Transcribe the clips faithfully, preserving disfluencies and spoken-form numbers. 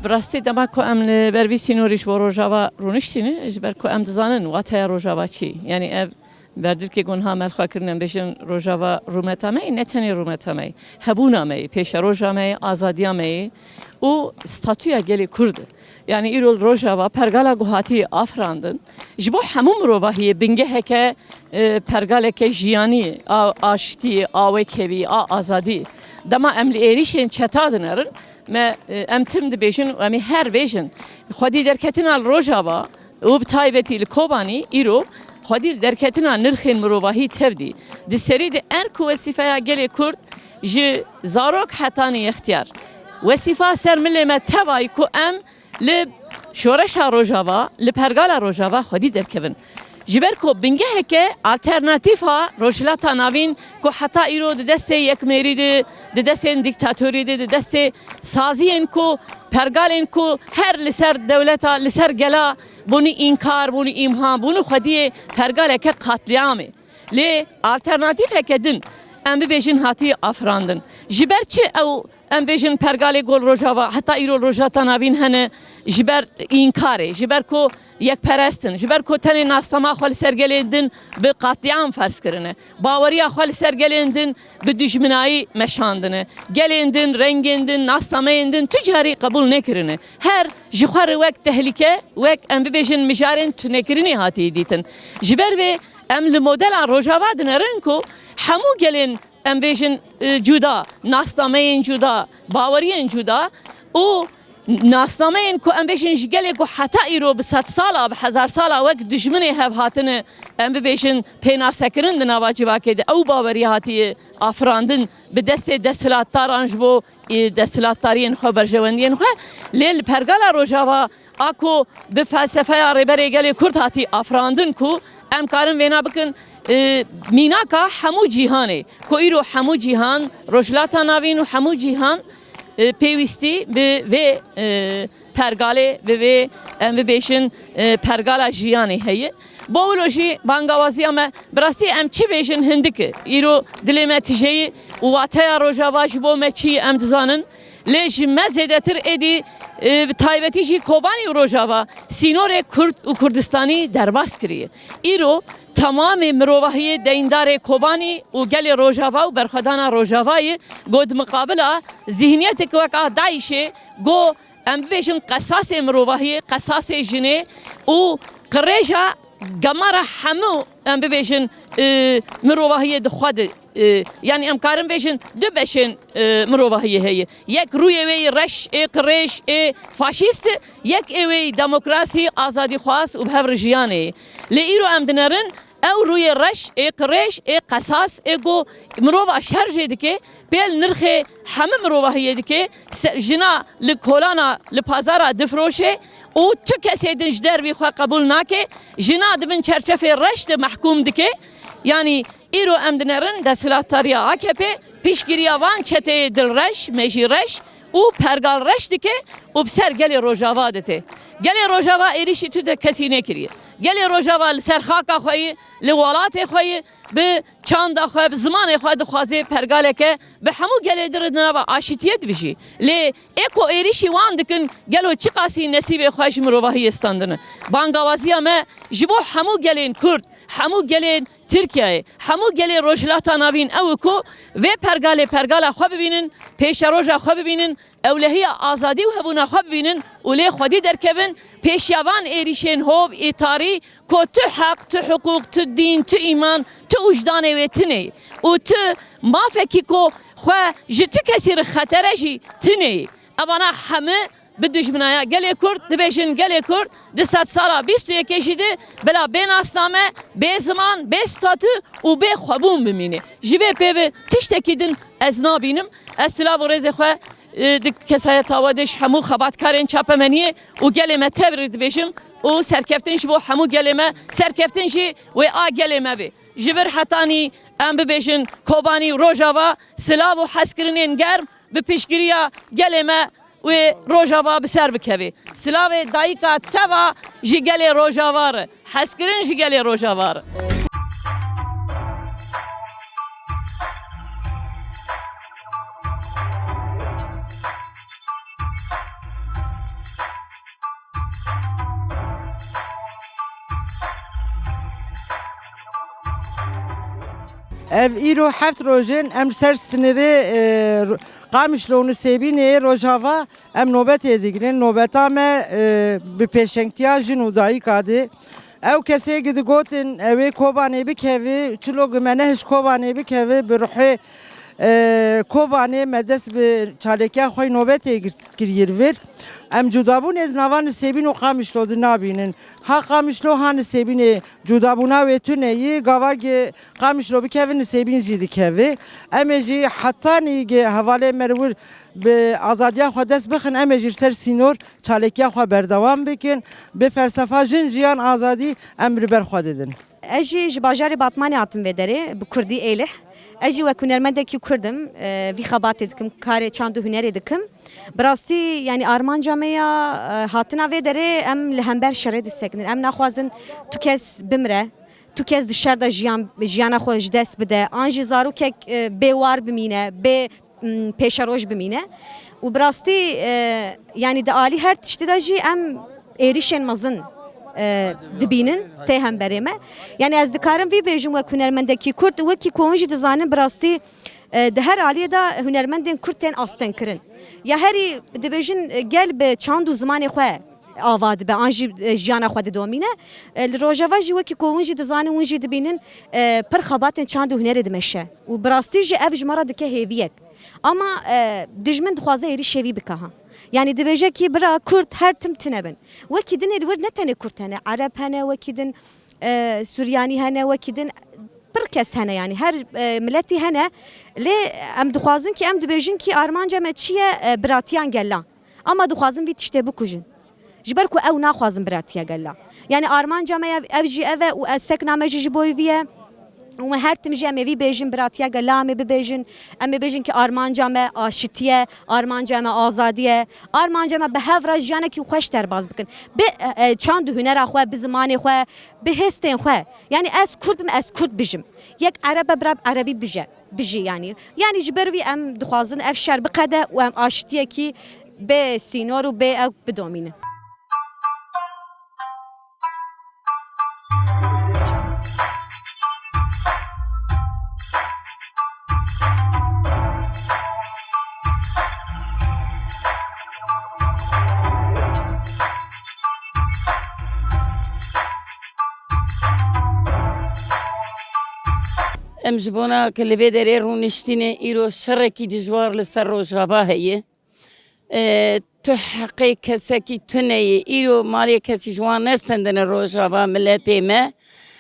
Bi rastî dema ku em li ber vî sînorî ji bo Rojava rûniştîne, ji ber ku em dizanin wateya Rojava çi. Yanî ev berdirkê ku niha me li xwe kirin, em bêjin Rojava rûmeta me yê, ne tenê rûmeta me yê. Hebûna me yê, pêşeroja me yê, azadiya me yê û statûya gelê Kurd e. Yanî îro li Rojava pergala ku hatiye afirandin, ji bo hemû mirovahiyê bingeheke, e, pergaleke jiyanî, a aştiyê, a wekhevî, a azadî. Dema em li êrîşên çeta dinerin, me, e, em tim dibêjin û em ê her bêjin. Xwedî derketina li Rojava û bi taybetî li Kobanî îro xwedî li derketina nirxên mirovahî tevdî. Di serî de er ku wesîfeya gelê Kurd ji zarok hetanî extiyar. Wesîfa ser milê me tevayî ku em li şoreşa Rojava, li pergala Rojava xwedî derkevin. Ji ber ku bingeheke alternatîfa Rojhilata Navîn ku heta îro di destê yekmêrî de, di destên dîktatorî de, di destê saziyên ku pergalên ku her li ser dewleta, li ser gela bûnî înkar, bûnî îmha, bûnî xwediyê pergaleke qatlîamê. Lê alternatîfeke din, em bibêjin, hatiye afirandin. Ji ber çi ew, em bêjin, pergalê ku li Rojava, heta îro li Rojhilata Navîn hene, ji ber înkarê, ji ber ku yekperest in, ji ber ku tenê nasnama xwe li ser gelên din bi qatlîam ferz kirine, baweriya xwe li ser gelên din bi dijminayî meşandine, gelên din, rengên din, nasnameyên din tu carî qebûl nekirine. Her ji xwe re wek tehlîke, wek, em bibêjin, mijarên tunekirinê hatiye dîtin. Ji ber vê em li modela Rojava dinerin ku hemû gelên, em bêjin, e, cuda, nasnameyên cuda, baweriyên cuda û nasnameyên ku, em bêjin, ji gelê ku heta îro bi sedsala, bi hezarsala wek dijminê hev hatine, em bibêjin, pênasekirin di nava civakê de, ew bawerî hatiye afirandin bi destê desthilatdaran ji bo, e, desthilatdariyên xwe, berjewendiyên xwe. Lê li pergala Rojava a ku bi felsefeya Rêberê Gelê Kurd hatî afirandin ku em karin vêna bikin, e, mînaka hemû cîhanê, ku îro hemû cîhan, Rojhilata Navîn û hemû cîhan, e, pêwîstî bi vê, e, pergalê, bi vê, em bibêjin, e, pergala jiyanê heye. Bo wilo jî bangawaziya me, bi rastî em çi bêjin hindik e. Îro dilê me tijeyî û wateya Rojava ji bo me çi ye em dizanin. Lê ji me zêdetir êdî, e, bi taybetî jî Kobanî û Rojava sînorê Kurd û Kurdistanî derbas kiriye. Îro temamê mirovahiyê deyndarê Kobanî û gelê Rojava û berxwedana Rojava ye, go di miqabila zîhniyeteke wek a DAIŞê, go em bibêjin qesasê mirovahiyê, qesasê jinê û qirêja gemara hemû, em bibêjin, e, mirovahiyê di xwe de, e, yanî em karin bêjin du beşên, e, mirovahiyê heye. Yek rûyê wê yê reş, ê qirêj, ê faşîst, yek ê wê yê demokrasî, azadîxwaz û bi hev re jiyanê ye. Lê îro em dinerin, ew rûyê reş, ê qirêj, ê qesas, ê ku mirova şer jê dike, pêl nirxê hemû mirovahiyê dike, se-, jina li kolana, li pazara difroşe û tu kesê din ji dervî xwe qebûl nake, jina di bin çerçefê reş de mehkûm dike. Yanî îro em dinerin desthilatdariya A K P piştgiriya van çeteyê dilreş, mejîreş û pergalreş dike û bi ser gelê Rojava dite. Gelê Rojava êrîşî tu de kesî nekiriye. Gelê Rojava li ser xaka xwe yê, li welatê xwe yê, bi çanda xwe, bi zimanê xwe dixwaze pergaleke bi hemû gelê din re di nava aşîtiyê dibijî. Lê ê ku êrîşî wan dikin, gelo çiqasî nesîbê xwe ji mirovahiyê standine? Bangawaziya me ji bo hemû gelên Kurd, hemû gelên Tirkiyeyê, hemû gelê Rojhilata Navîn ew e ku vê pergalê pergala xwe bibînin, pêşeroja xwe bibînin, ewlehiya azadî û hebûna xwe bibînin û lê xwedî derkevin, pêşiya van êrîşên hov ê tarî ku tu heq, tu hiqûq, tu dîn, tu îman, tu wijdanê wê tune ye û tu mafekî ku xwe ji tu kesî re xetere jî tune ye. Evana hemû bi dijminaya gelê Kurd, dibêjin gelê Kurd di sedsala bîst û yekê jî de bila bê nasname, bê ziman, bê statû û bê xwebûn bimîne. Ji vê pê ve tiştekî din ez nabînim. Ez silav û rêzê xwe, e, di kesayeta we de ji hemû xebatkarên çapemeniyê û gelê me tev re dibêjim û serkeftin ji bo hemû gelê me, serkeftin jî wê a gelê me be. Ji vir hetanî em bibêjin Kobanî û Rojava, silav û hezkirinên germ bi piştgiriya gelê me wê Rojava bi ser bikeve. Silavê dayika teva ji gelê Rojava re. Hezkirin ji gelê Rojava re. Ev îro heft roj in em li ser sinirê, e, Ro-, Qamişlo û Nisêbînê Rojava em nobetê digirin. Nobeta me, e, bi pêşengtiya jin û dayika de. Ew kesê gi digotin ew ê Kobanê bikeve, çilo gi me nehişt Kobanê bikeve, bi ruhê, e, Kobanê me dest bi çalekiya xwe nobetê girt, kiriye li vir. Em cudabûnê di nava Nisêbîn û Qamişlo de nabînin. Ha Qamişlo ha Nisêbînê cudabûna wê tune yî, gava gi Qamişlo bikeve Nisêbîn jî dikeve. Em ê jî hetanî gi hevalê me li wir bi azadiya xwe dest bixin, em ê jî li ser sînor çalekiya xwe berdewam bikin. Bi felsefa jin, jiyan, azadî em li ber xwe didin. Ez jî ji bajarê Batmanê hatim vê derê, bi kurdî Êlih. Ez jî wek hunermendekî kurd im, e, vî xebatê dikim, karê çand û hunerê dikim. Bi rastî, yanî armanca me ya, e, hatina vê derê, em li hember şerê disekinin. Em naxwazin tu kes bimre, tu kes di şer de jiyan, jiyana xwe ji dest bide, an jî zarokek, e, bê war bimîne, bê, m, pêşeroj bimîne. Û bi rastî, e, yanî di alî her tiştî de jî em êrîşên mezin, e, dibînin tê hemberê me. Yanî ez dikarim vî bêjim wek hunermendekî kurd, wekî ku hûn jî dizanin bi rastî, e, di her aliyê de hunermendên kurd tên astengkirin. Ya herî dibêjin, e, gel bi çand û zimanê xwe ava dibe, an jî, e, jiyana xwe didomîne. E, li Rojava jî wekî ku hûn jî dizanin, hûn jî dibînin, e, pir xebatên çand û hunerê dimeşe. Û bi rastî jî ev ji me re dike hêviyek. Ama, e, dijmin dixwaze êrîşê vî bike ha. Yanî dibêje kî bira kurd her tim tune bin. Wekî din ê li wir ne tenê kurd hene, ereb hene, wekî din, e, suryanî hene, wekî din pir kes hene, yanî her, e, miletî hene. Lê em dixwazin kî, em dibêjin kî armanca me çi ye, e, biratiyan gela. Ama dixwazin vî tiştê bikujin. Ji ber ku ew naxwazin biratiya gela. Yanî armanca me ev, ev jî ev e û ez sekna me jî ji bo vî ye. Û me her tim jî em ê vî bêjin, biratiya gela em ê bibêjin. Em ê bêjin kî armanca me aşitî ye, armanca me azadî ye, armanca me bi hev re jiyanekî xweş derbas bikin. Bi, e, e, çand û hunera xwe, bi zimanê xwe, bi hêstên xwe. Yanî ez kurd im, ez kurd bijim. Yek ereb e, bira bi erebî bije, bijî yanî. Yanî ji ber vî em dixwazin ev şer biqede û em aşitiyekî bê sînor û bê ew bidomînin. Em ji bona ku li vê derê rûniştîne, îro şerekî dijwar li ser Rojava heye. E, tu heqê kesekî tune ye. Îro malê kesî ji wan nestendine Rojava miletê me.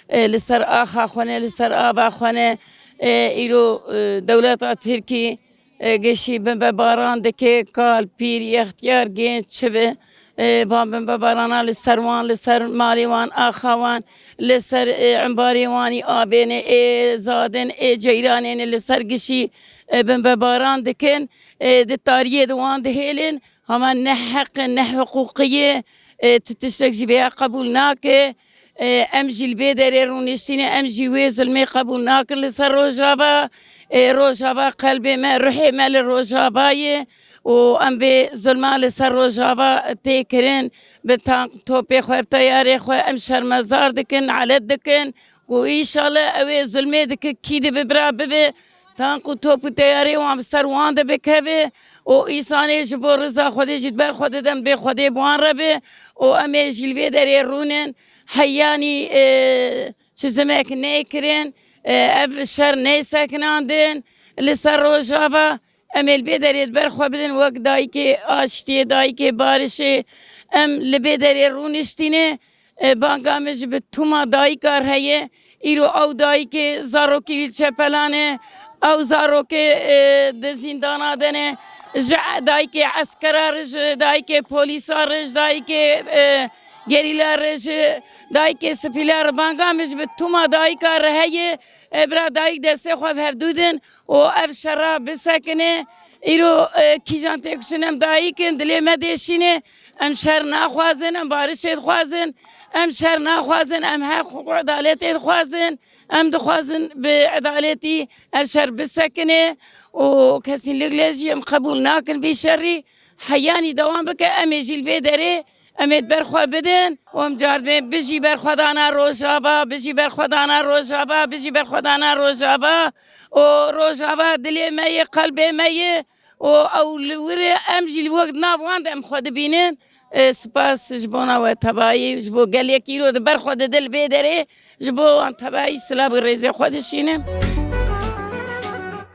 E, li ser axa xwe ne, li ser ava xwe ne. E, îro, e, dewleta Tirkî, e, gişî bimbebaran dike, kal, pîr, yextiyar, genç, çi be. E, van bimbebarana li ser wan, li ser malê wan, axa wan, li ser, e, embarê wan î avê ne, ê zadin, ê ceyranê ne, li ser gişî, e, bimbebaran dikin. E, di tariyê de wan dihêlin, hema ne heq e, ne hiqûqî ye, e, tu tiştek jî vêya qebûl nake. E, em jî li vê derê rûniştîne, em jî wê zulmê qebûl nakin li ser Rojava. E, Rojava qelbê me, ruhê me li Rojava ye û em vê zulma li ser Rojava tê kirin, bi tank topê xwe, bi teyarê xwe em şermezar dikin, nelet dikin û îşallah ew ê zulmê dike kî dibe bira bibe. Tank û top û teyarê wan bi ser wan de bikeve û însanê ji bo riza Xwedê jî di ber xwe didin bê Xwedê bi wan re be û em ê jî li vê derê rûnin. Heyanî, e, çizimek nêkirin, e, ev şer nêsekinandin li ser Rojava. Em ê li vê derê di ber xwe bidin wek dayikê aştiyê, dayikê barişê. Em li vê derê rûniştîne. E, banga min ji bi tûma dayika re heye. Îro ew dayikê zarokî wî çepelan e, ew zarokê, e, di zîndana de ne. Ji dayikê eskera re, ji dayikê polîsa re, ji dayikê, e, gerîla re, ji dayikê sifîla re. Banga min ji bi tûma dayika re heye. E, bira dayik destê xwe bi hevdû din û ev şera bisekine. Îro, e, kîjan têkuştin em dayik in, dilê me dêşîne. Em şer naxwazin, em barişê dixwazin. Em şer naxwazin, em heq, huqûq, edaletê dixwazin. Em dixwazin bi edaletî ev şer bisekine û kesînlik lê jî em qebûl nakin vî şerî. Heyanî dewam bike, em ê jî li vê derê Em ê di ber xwe bidin û em car dibên bijî berxwedana Rojava, bijî berxwedana Rojava, bijî berxwedana Rojava û Rojava dilê me yê, qelbê me yê û ew li wir e, em jî li wek nav wan de em xwe dibînin. E, spas ji bona we tebayî, ji bo gelek îro di ber xwe didin li vê derê, ji bo wan tebayî silav û rêzê xwe dişînim.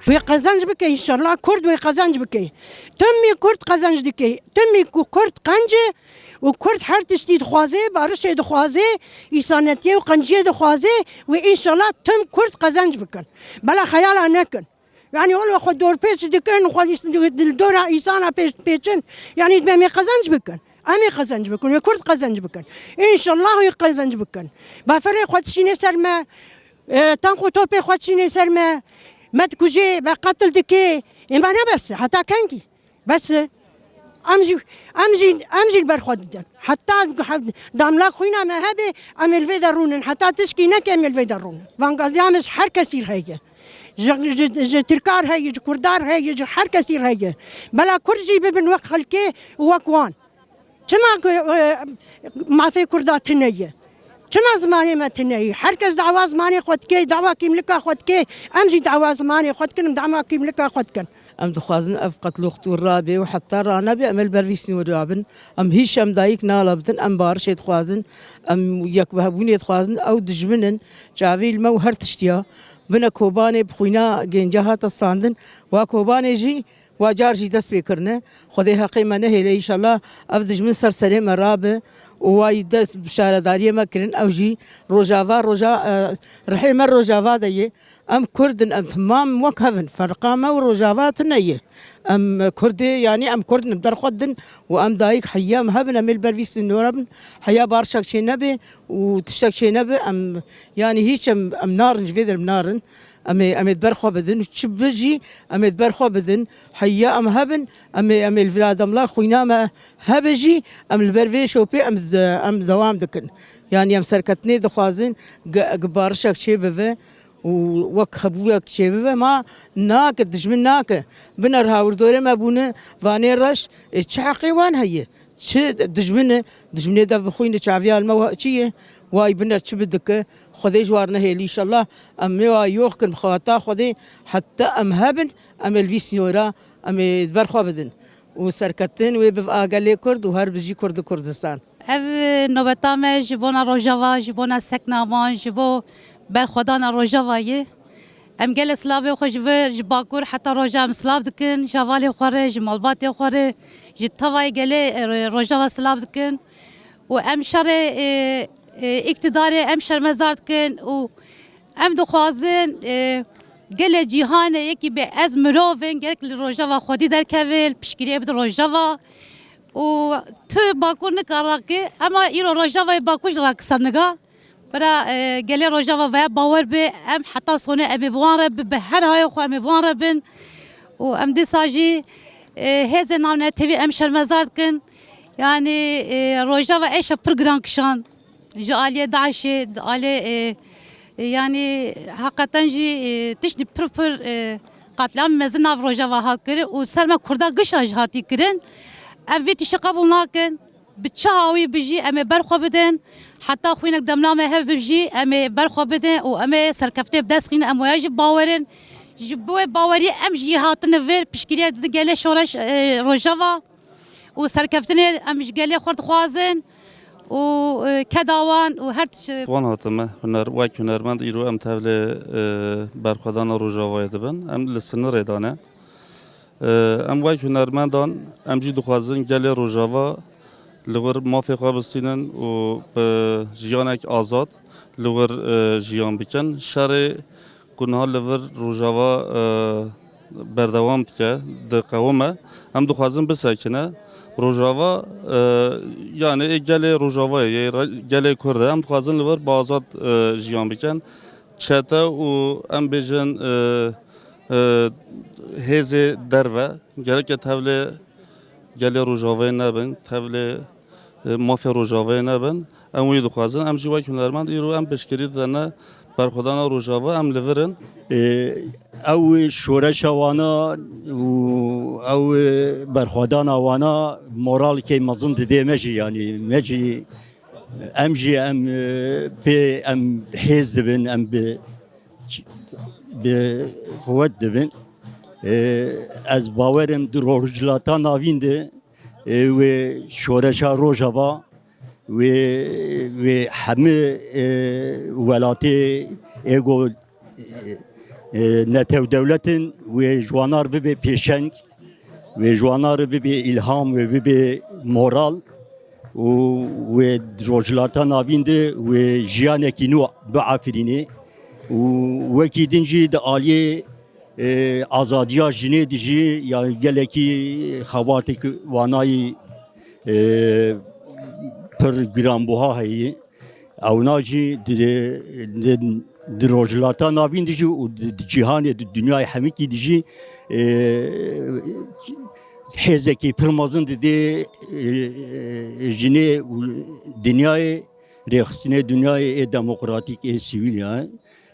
Wê qezenc bike înşallah, Kurd wê qezenc bike. Timî Kurd qezenc dike. Timî ku Kurd qenc e û Kurd her tiştî dixwaze, barişê dixwaze, îsanetiyê û qenciyê dixwaze, wê înşallah tim Kurd qezenc bikin. Bela xeyala nekin. Yani wele xwe dorpêç dikin, xwe îs-, li dora îsana pêş, pêçin. Yani em ê qezenc bikin. Em ê qezenc bikin, wê Kurd qezenc bikin. Înşallah wê qezenc bikin. Baferê xwe dişîne ser me, e, tank û topê xwe dişîne ser me, me dikuje, me qetil dike. Ê me ne bes e, heta kengî? Bes e. Em jî, em jî, em jî li ber xwe didin. Heta he-, damla xwîna me hebe, em ê li vê de rûnin. Heta tişkî neke em ê li vê de rûnin. Vangaziya me ji her kesî re heye. Ji, ji, ji Tirkar heye, ji Kurdar heye, ji her kesî re heye. Bela Kurd jî bibin wek xelkê û wek wan. Çima ku, e, mafê Kurda tune ye? Çima zimanê me tune ye? Her kes dawa zimanê xwe dike, dawa kîmlika xwe dike, em jî dawa zimanê xwe dikin, em dawa kîmlika xwe dikin. Em dixwazin ev qetloqtûr rabe û heta ranebe, em ê li ber vî sînorê bin. Em hîç em dayik nala bidin, em barişê dixwazin, em yekbûnê dixwazin, ew dijmin in, çavî li me û her tiştiya. Bine Kobanê bi xwîna gênca hate standin, wa Kobanê jî wa car jî dest pê kirine. Xwedê heqê me nehêle, înşallah ev dijmin ser serê me rabe û wayî dest bi şaredariyê me kirin, ew jî Rojava, roja, e, rihê me Rojava de ye. Em Kurd in, em timam wek hev in. Ferqa me û Rojava tune ye. Em Kurd ê, yanî em Kurd in, em derxwe din û em dayik heya em hebin, em ê li ber vî sînora bin. Heya barişek çê nebe û tiştek çê nebe, em, yanî hîç em, em narin, ji vê der em narin. Em ê, em ê di ber xwe bidin û çi bi jî em ê di ber xwe bidin. Heya em hebin, em ê, em ê li vira demla xwîna me hebe jî, em li ber vê şopê em, em dewam dikin. Yanî em serketinê dixwazin, ge-, ge barişek çê bibe û wek hebûyek çêbibe, ma nake, dijmin nake. Biner hawirdorê me bûne, vanê reş, ê, çi heqê wan heye? Çi dijmin e? Dijminê dev bi xwîn e, çaviya li me wa-, çi ye? Way biner çi bidike? Xwedê ji war nehêlî, înşallah em ê wa yox kin bi xewata Xwedê, heta em hebin, em ê li vî sînora, em ê di ber xwe bidin. Û serketin wê biv a gelê Kurd û her bijî Kurd û Kurdistan. Ev nobeta me ji bona Rojava, ji bona sekna wan, ji bo berxwedana Rojava ye. Em gelê silavê xwe ji vir, ji Bakur heta Roja em silav dikin, ji hevalê xwe re, ji malbatê xwe re, ji tevayê gelê, e, Rojava silav dikin. Û em şerê, e, e, îktidarê em şermezar dikin û em dixwazin, e, gelê cîhanê yekî bê ez mirov in, gerek li Rojava xwedî derkeve, li piştgiriyê bide Rojava. Û tu Bakur nikare rake, ema îro Rojavayê Bakur jî rake ser niga. Bira, e, gelê Rojava veye bawer be, em heta sonê em ê bi wan re bi, bi her hayê xwe em ê bi wan re bin. Û em dîsa jî, e, hêzên navnetewî em şermezar dikin. Yanî, e, Rojava êşa pir giran kişand. Ji aliyê DAIŞê, ji aliyê, e, e, yanî heqeten jî, e, tiştî pir pir, e, qatliam mezin nav Rojava hat kirin û ser me Kurda gişa jî hatî kirin. Em vê tiştê qebûl nakin. Bi çi hawî bijî em ê ber xwe bidin. Heta xwînek demla me hev bijî em ê ber xwe bidin û em ê serkeftinê bi dest xînin, em waya jî bawer in. Ji bo wê baweriyê em jî hatine vir piştgiriya di gelê şoreş, e, Rojava û serkeftinê em ji gelê xwe dixwazin û, e, keda wan û her tişt. Wan hatime huner, wek hunermend îro em tevlê, e, berxwedana Rojavayê dibin. Em li sinirê de ne. Em wek hunermendan, em jî dixwazin gelê Rojava li wir mafê xwe bistînin û bi jiyanek azad li wir, e, jiyan bikin. Şerê ku niha li vir Rojava, e, berdewam dike, diqewime, em dixwazin bisekine. Rojava, e, yani ê gelê Rojavayê, yê re-, gelê Kurd e. Em dixwazin li vir bi azad, e, jiyan bikin. Çete û em bêjin, e, e, hêzê derve gereke tevlê gelê Rojavayê nebin, tevlê, e, mafê Rojavayê nebin. Em wî dixwazin. Em jî wek hunermend îro em piştgirî didene Berxwedana Rojava em li vir in. Ê, ew şoreşa wana û ew berxwedana wana moralekê mezin didê me jî, yanî me jî, em jî em, e, pê em hêz dibin, em bi, bi quwet dibin. Ê, ez bawerim di Rojhilata Navîn de, ê, wê şoreşa Rojava, wê, wê hemî, ê, welatê ê go, ê, netew dewletin wê ji wana re bibe pêşeng, wê ji wana re bibe îlham, wê bibe moral û wê di Rojhilata Navîn de wê jiyanekî nû biafirîne û wekî din jî di aliyê, e, azadiya jinê dijî ya gelekî xebateke wanayî, e, pir giranbuha heye. Ewna jî di, di, di Rojhilata Navîn dijî û di, di cîhanê, di dinyayê hemikî dijî, e, hêzekî pir mezin didê, e, jinê û dinyayê, rêxistinê dinyayê ê demokratîk, ê sivîl ya.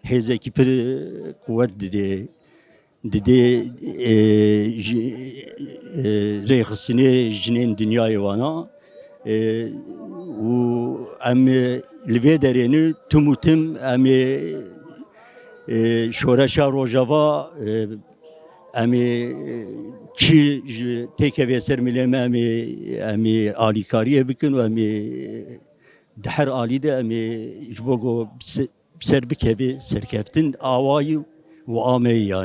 Hêzekî pir quwet didê, didê, e, ji, e, rêxistinê jinên dinyayê wana. E, û em, e, li vê derê ne tim û tim em ê, e, şoreşa Rojava, e, em ê, e, çi ji têkevê ser milê me em ê, em ê alîkariyê bikin û em ê di her alî de em ê ji bo ku bi se-, bi ser bikevê serkeftin awayî û ameyî ya.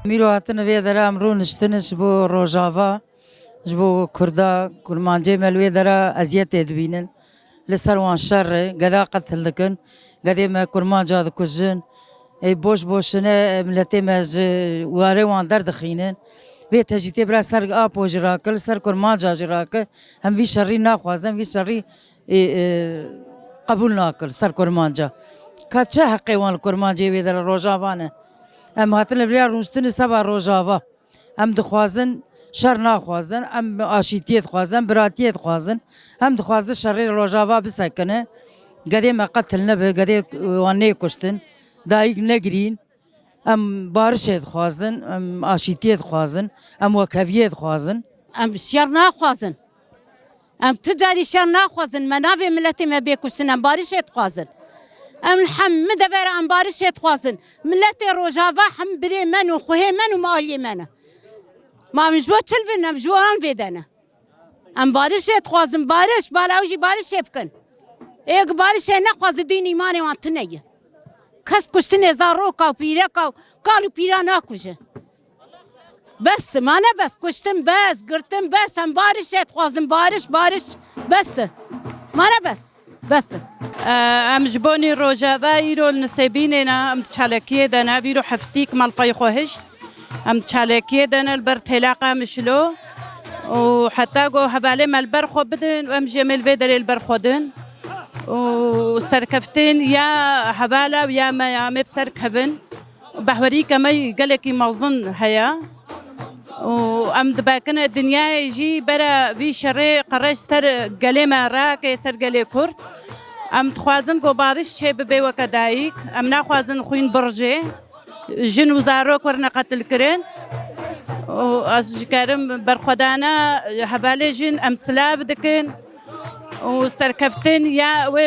Mîro hatine vê dera em rûniştine ji bo Rojava, ji bo Kurda, Kurmancê me li wê dera eziyetê dibînin. Li ser wan şer e, geda qetil dikin, gedê me Kurmanca dikujin. Ê boş boşine, e, miletê me ji warê wan derdixînin. Vê tecrîtê bira ser Apo jî rake, li ser Kurmanca jî rake. Em vî şerî naxwazin, em vî şerî, ê, ê, qebûl nakin li ser Kurmanca. Ka çi heqê wan li Kurmancê wê dera Rojava ne? Em hatine vêya rûniştinê seba Rojava. Em dixwazin, şer naxwazin, em aşîtiyê dixwazin, em biratiyê dixwazin. Em dixwazin şerê Rojava bisekine. Gedê me qetil nebe, gedê wan nêkuştin, dayik negirîn. Em barişê dixwazin, em aşîtiyê dixwazin, em wekheviyê dixwazin. Em şer naxwazin. Em tu carî şer naxwazin, me navê miletê me bê kuştin, em barişê dixwazin. Em li hemî devera em barişê dixwazin. Miletê Rojava hem birê me ne, xuhê me ne û maliyê me ne. Ma em ji bo çi li vir ne, em ji bo wan vê de ne. Em barişê dixwazin, bariş, bala ew jî barişê bikin. Ê ku barişê nexwaze dîn îmanê wan tune ye. Kes kuştinê zaroka û pîreka û kal û pîra nakuje. Bes, mane bes, kuştin bes, girtin bes, em barişê dixwazin, bariş, bariş, bes. Mane bes, bes. Em ji bonî Rojava îro li Nisêbînê ne, em di çalakiyê de ne, vîro heftîk me li pey xwe hişt. Em di çalakiyê de ne li ber têlaqa Mişlo û heta ku hevalê me li ber xwe bidin û em jî em ê li vê derê li ber xwe din. Û serkeftin ya hevala û ya me ya em ê bi ser kevin. Behwerîke me gelekî mezin heye û em dibekine dinyayê jî bera vî şerê qereş ser gelê me rake, ser gelê Kurd. Em dixwazin ku bariş çê bibe weke dayik. Em naxwazin xwîn birjê. Jin û zarok werine qetilkirin. Û ez ji kerim berxwedana hevalê jin em silav dikin. Û serkeftin ya wê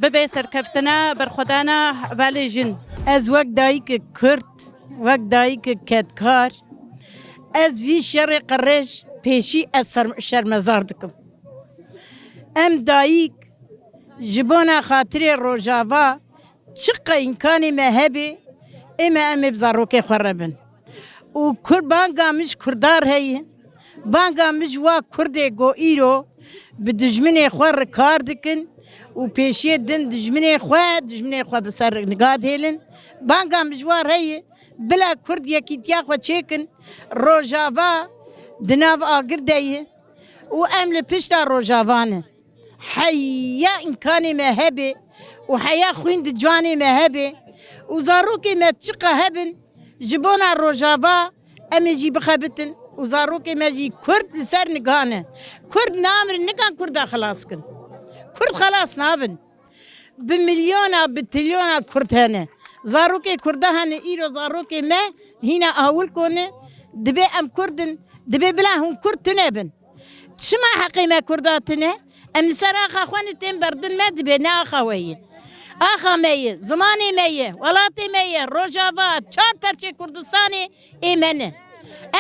bibe serkeftina berxwedana hevalê jin. Ez wek dayikek Kurd, wek dayikek kedkar, ez vî şerê qereş pêşî ez ser-, şermezar dikim. Em dayik ji bona xatirê Rojava çiqa îmkanê me hebe, ê me em ê bi zarokê xwe re bin. Û Kur-, banga min ji Kurda re heye, banga min ji wa Kurdê ku îro bi dijminê xwe re kar dikin û pêşiyê din dijminê xwe, dijminê xwe bi ser niga dihêlin. Banga min ji wa re heye, bila Kurd yekîtiya xwe çêkin, Rojava di nav agir de ye. û em li pişta Rojava ne. Heya îmkanê me hebe û heya xwîn di ciwanê me hebe û zarokê me çiqa hebin, ji bona Rojava em ê jî bixebitin û zarokê me jî Kurd li ser niga ne. Kurd namirin, nikan Kurda xelas kin. Kurd xelas nabin. Bi milyona, bi trilyona Kurd hene. Zarokê Kurda hene, îro zarokê me hîna awil kone. Dibê em Kurd in, dibê bila hûn Kurd tune bin. Çima heqê me Kurda tune? Em li ser axa xwe ne tên berdin me dibê ne axa we ye. Axa me ye, zimanê me ye, welatê me ye, Rojava, çar perçê Kurdistanê ê me ne.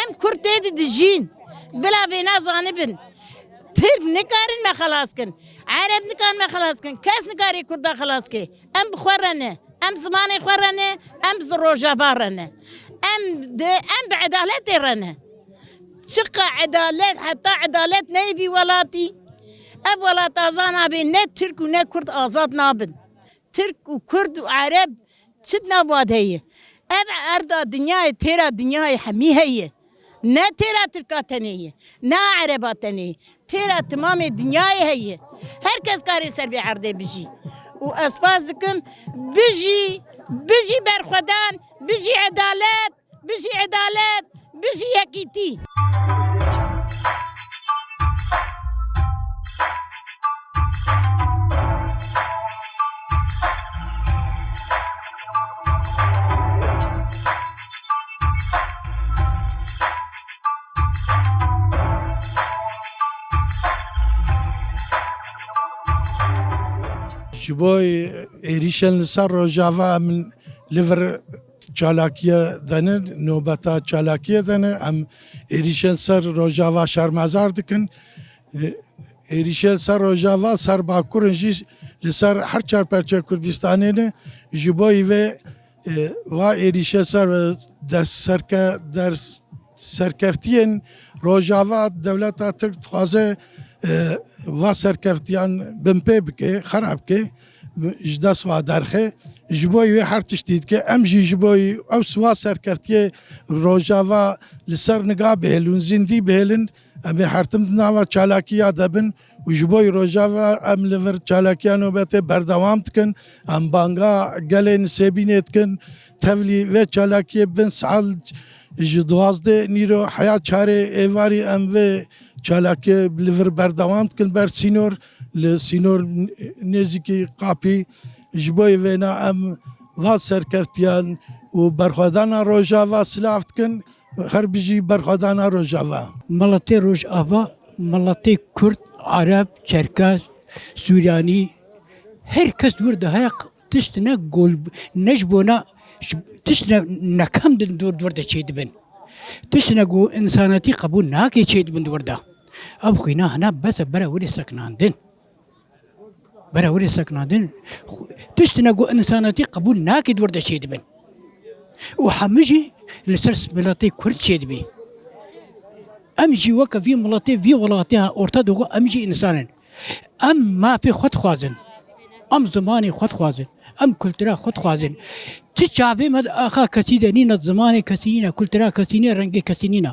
Em Kurd tê de dijîn. Bila vê nazanibin. Tirk nikarin me xelas kin. Ereb nikarin me xelas kin. Kes nikarê Kurda xelas ke. Em bi xwe re ne. Em zimanê xwe re ne. Em bi Rojava re ne. Em di, em bi edaletê re ne. Çiqa edalet, heta edalet neyê vî welatî, ev welat azad nabe, ne Tirk û ne Kurd azad nabin. Tirk û Kurd û Ereb çi di nav wa de heye? Ev erda dinyayê, têra dinyayê hemî heye. Ne têra Tirka tenê ye, ne Ereba tenê ye. Têra timamê dinyayê heye. Her kes karê ser vê erdê bijî. Û ez spas dikim, bijî, bijî berxwedan, bijî edalet, bijî edalet, bijî yekîtî. Ji bo êrîşên li ser Rojava em li vir çalakiye de ne, nobeta çalakiye de ne, em êrîşên ser Rojava şermezar dikin. Êrîşên ser Rojava, ser Bakur in jî, li ser her çar perçe Kurdistanê ne. Ji bo vê, e, va êrîşe ser, e, dest serke-, der-, serkeftiyên Rojava, dewleta Tirk dixwaze, e, va serkeftiyan binpê bike, xerab bike, ji dest va derxe. Ji bo wê her tiştî dike. Em jî ji bo ew va serkeftiyê Rojava li ser niga bihêlin, zîndî bihêlin. Em ê her tim di nava çalakiya de bin û ji bo Rojava em li vir çalakiya nobetê berdewam dikin. Em banga gelê Nisêbînê dikin. Tevlî vê çalakiyê bin saet ji duwazdeh nîro heya çarê êvarî em vê çalakiyê li vir berdewam dikin ber sînor, li sînor nêzîkî Qapî. Ji bo vêna em va serkeftiyan û berxwedana Rojava silav dikin. Her bijî berxwedana Rojava. Miletê Rojava, miletê Kurd, Ereb, Çerkez, Suryanî, her kes di wir de heye, tiştine gol, ne ji bona, tiştine nekem din di wir de çêdibin. Tiştine ku însanetî qebûl nake çêdibin di wir de. Ev xwîna hina bes e, bere wirê sekinandin. Bere wirê sekinandin, xu-, tiştine ku însanetî qebûl nake di wir de çêdibin. Û hemû jî li ser miletê Kurd çêdibî. Em jî weke vî miletê, vî welatê ha Orta Doğu, em jî însan in. Em mafê xwe dixwazin. Em zimanê xwe dixwazin. Em kultura xwe dixwazin. Ti çavê me di axa kesî de nîne, zimanê kesî nîne, kultura kesî nîne, rengê kesî nîne.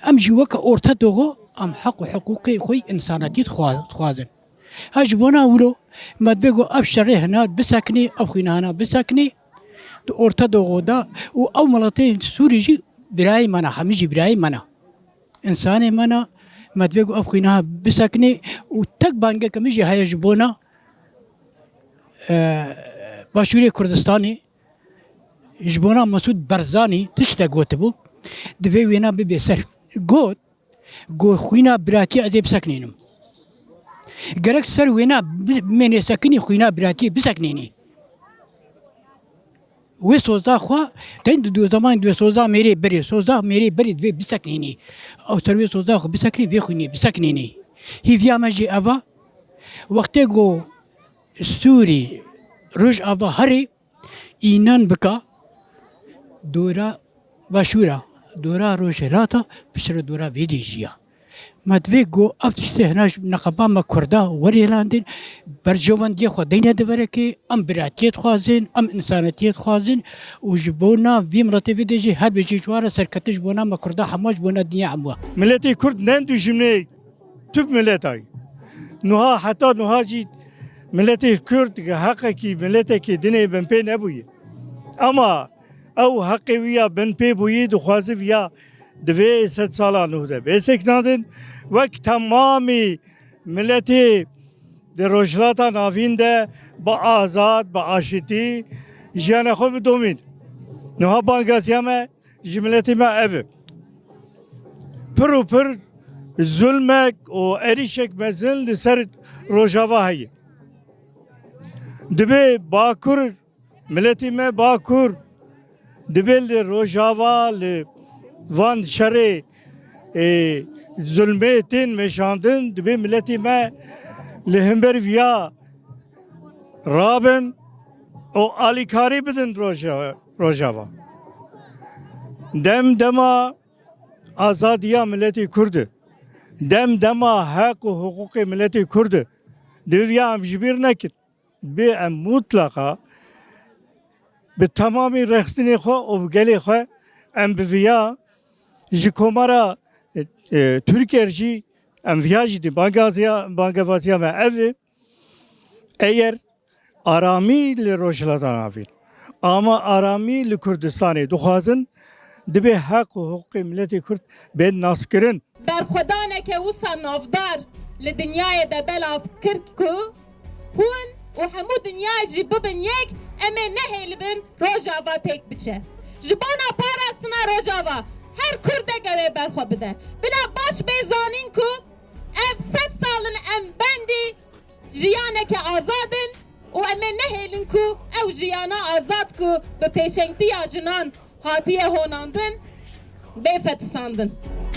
Em jî weke Orta Doğu, em heq û hiqûqê xwe yî însanetî dixwa-, dixwazin. Ha ji bona wilo, me divê ku ev şerê hina bisekinê, ev xwîna hina bisekinê, di Orta Doğu de û ew miletê Sûrî jî birayê me ne, hemî jî birayê me ne. Însanê me ne, me divê ku ev xwîna bisekinê û tek bangeke min jî heye ji bona, e, Başûrê Kurdistanê, ji bona Mesûd Barzanî tiştek gotibû, divê wêna bibe ser. Got, Got, xwîna biratiyê ez ê bisekinînim. Gerek ser wêna bi-, mênê sekinî xwîna biratiyê bisekinînî. Wê soza xwe, tên di do zemanî divê soza mêrê berê, soza mêrê berê divê bisekinînî. Ew ser wê soza xwe bisekinî, vê xwînê bisekinînî. Hîviya me jî ev a, wextê ku Sûrî, Rojava herê, Înan bika dora başûra, dora rojhilata, piştre dora vê dê jî ya. Me divê ku ev tiştê hina ji neqeba me Kurda werê landin, berjewendiyê xwe deyne di verekê, em biratiyê dixwazin, em însanetiyê dixwazin û ji bona vî miletê vê dê jî her bijî ji wan re serkeftin ji bona me Kurda hema ji bona dinya hemû. Miletê Kurd ne dijminê Tüp mileta ye. Nuha, heta nuha jî miletê Kurd heqekî miletekî dinê binpê nebûye. Ama ew heqê wî ya binpê bûyî dixwaze viya di vê sed sala nû de bê seknandin, wek temamî miletê di Rojhilata Navîn de bi azad, bi aşitî jiyana xwe bidomîn. Niha bangaziya me ji miletê me ev e. Pir û pir zulmek û êrîşek mezin li ser Rojava heye. Dibê Bakur, miletê me Bakur, dibê li Rojava, li van şerê, e, zulmê tên meşandin, dibê miletê me li hember viya rabin û alîkarî bidin Roja-, Rojava. Dem dema azadiya miletê Kurd e. Dem dema heq û hiqûqê miletê Kurd e. Divê viya em ji bîr nekin. Bi em mutlaqa bi temamî rexstinê xwe û bi gelê xwe em bi viya ji Komara, e, e, Tirkiye jî em viya jî dî bangaziya, bangevaziya me ev e. Eger aramî li Rojhilata Navîn, ama aramî li Kurdistanê dixwazin, dibê heq û hiqûqê miletê Kurd bên naskirin. Berxwedaneke wisa navdar li dinyayê de belav kir ku hûn û hemû dinya jî bibin yek, em ê nehêlibin Rojava têk biçe. Ji bona parastina Rojava her Kurdek ew ê berxwe bide. Bila baş bê zanîn ku ev sed sal in em bendî jiyaneke azad in û em ê nehêlin ku ew jiyana azad ku bi pêşengtiya jinan hatiye honandin, bê fetisandin.